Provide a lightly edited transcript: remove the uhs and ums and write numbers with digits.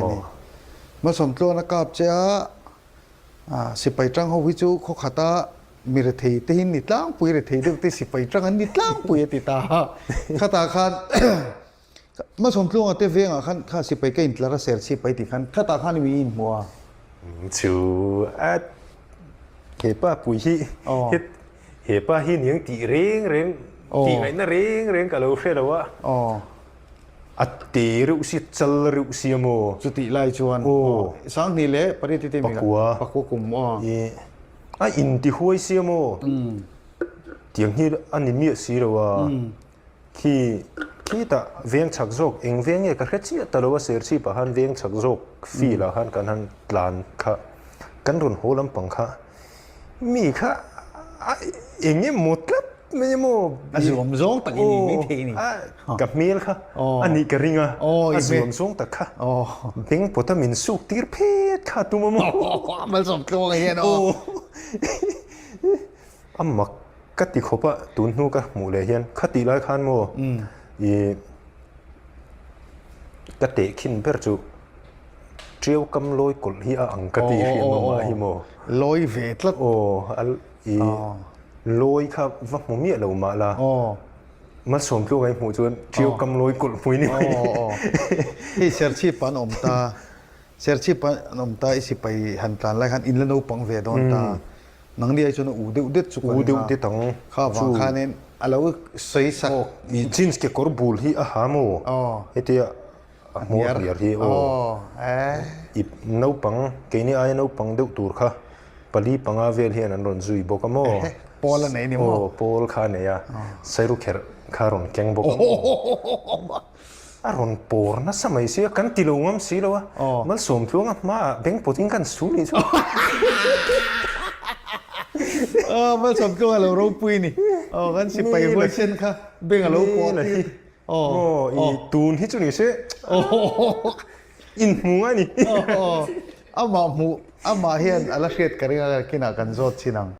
Ni. Malsawmtluan a kap che a, sipai tang ho hi chu khaw khata mi rethei te hi ni tlangpui, rethei deuh te sipai tang an ni tlangpui a ti ta a. Khatah khan Malsawmtluanga te vengah khan kha sipai ka intlar a ser chhip ai tih khan khatah khan mi inhmu a. Chu a hepa pui hi hepa hi niang tih reng reng tih ngaihna reng reng ka lo hre lo a. A te reuh si, chal reuh si a maw? Chutih lai chuan aw. Sanghnih leh pariat te Pakua. Pakua kum aw. I a inti huai si a maw? Tiang hi a ni miah si lo a. Khi khitah veng chak zawk eng veng nge ka hre chiah ta lo a Serchhip ah khan veng chak zawk field ah khan kan han tlan kha kan rawn haw lampang kha Mi kha a eng emaw tlat mai emaw. A zuam zawng tak i ni mai thei ni. Ka hmel kha a nih ka ring a, a zuam zawng tak kha beng pawta min suk tir phet kha a tum a maw. Malsawm tluang a hian aw. A mak ka ti khawp a, tun hnu ka hmuh leh hian khatih lai khan maw i ka tehkhin ber chu Ṭiau kam lawi kawlh hi a ang ka ti hriat mawmah hi maw? Lawi ve tlat. Aw, a i lawi kha va hmu miah lo mah la. Aw. Malsawm tluang ai hmuh chuan ṭiau kam lawi kawlh hmui ni mai. Aw, aw. Hei Serchhip an awm ta, Serchhip an awm ta i sipai han tlan lai khan in la naupang ve dawn ta. Nangni ai chuan a u deuh det chu ka U ring deuh a. det ang. Kha vang khanin a lo sawi sak. Aw, i jeans kekawr bul hi a ha maw? Aw. Hetia A hmawr hniar hi aw. I naupang, keini aia naupang deuh tur kha pali panga vel hian an rawn zui bawk a maw? Pawl a nei ni maw? Aw, pawl kha a nei a, sairu kherh kha a rawn keng bawk a maw? A rawn pawr nasa mai sia, kan ti lo ngam si lo a, Malsawmtluanga hmaah beng pawtin kan su nih chu. Aw, Malsawmtluanga lo ropui ni. Aw, kan sipai huaisen kha beng a lo pawh tir. Aw, i tun hi chu ni se in hmu ngai ni. Amah hmuh, amah hian a la hriat ka ring a, kinah kan zawt chin ang.